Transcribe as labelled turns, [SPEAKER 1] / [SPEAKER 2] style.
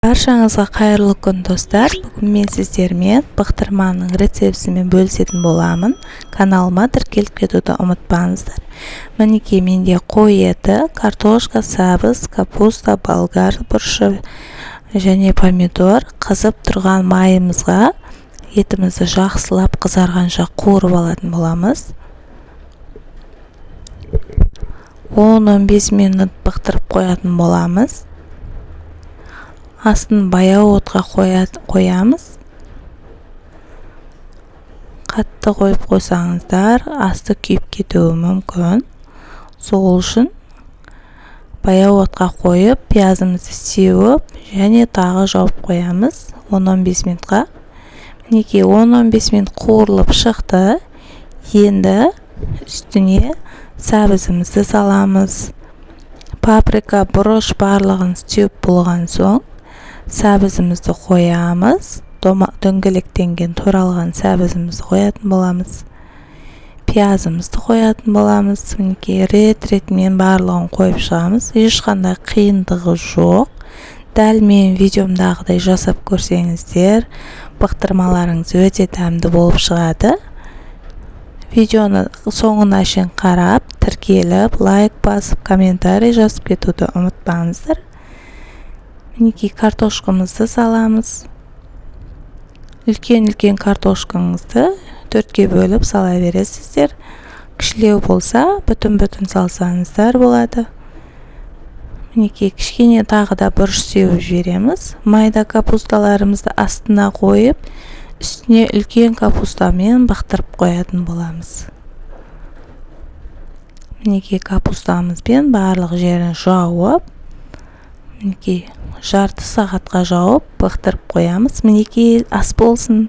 [SPEAKER 1] Баршаңызға қайырлы күн, достар! Бүгін мен сіздермен бұқтырманың рецептісімен бөлісетін боламын. Каналыма тіркеліп кетуді ұмытпаңыздар. Мінекей, менде қой еті, картошка, сәбіз, капуста, болгар бұрышы және помидор. Қызып тұрған майымызға етімізді жақсылап қызарғанша қуырып алатын боламыз. 10-15 минут бұқтырып қоятын боламыз. Астын баяу отқа қоямыз. Қатты қойып қойсаңыздар, асты күйіп кетуі мүмкін. Сол үшін баяу отқа қойып, пиязымызды сеуіп және тағы жауып қоямыз 10-15 минутқа. Мінекей, 10-15 минут қуырылып шықты. Енді үстіне сәбізімізді саламыз. Паприка, бұрыш, барлығын сеуіп болған соң сәбізімізді қоямыз. Дөңгелектенген туралған сәбізімізді қоятын боламыз, пиязымызды қоятын боламыз. Мінекей, рет ретімен барлығын қойып шығамыз. Ешқандай қиындығы жоқ. Дәл менің видеомдағыдай жасап көрсеңіздер, бұқтырмаларыңыз өте дәмді болып шығады. Видеоны соңына шейін қарап, тіркеліп, лайк басып, комментарий жазып кетуді ұмытпаңыздар. Мінекей, картошкамызды саламыз. Үлкен үлкен картошкаңызды төртке бөліп сала бересіздер. Кішілеу болса, бүтін бүтін салсаңыздар болады. Мінекей, кішкене тағы да бұрыш сеуіп жібереміз. Майда капусталарымызды астына қойып, үстіне үлкен капустамен бақтырып қоятын боламыз. Мінекей, капустамызбен барлық жерін жауып, мінекей, жарты сағатқа жауып, бықтырып қоямыз. Мінекей, ас болсын!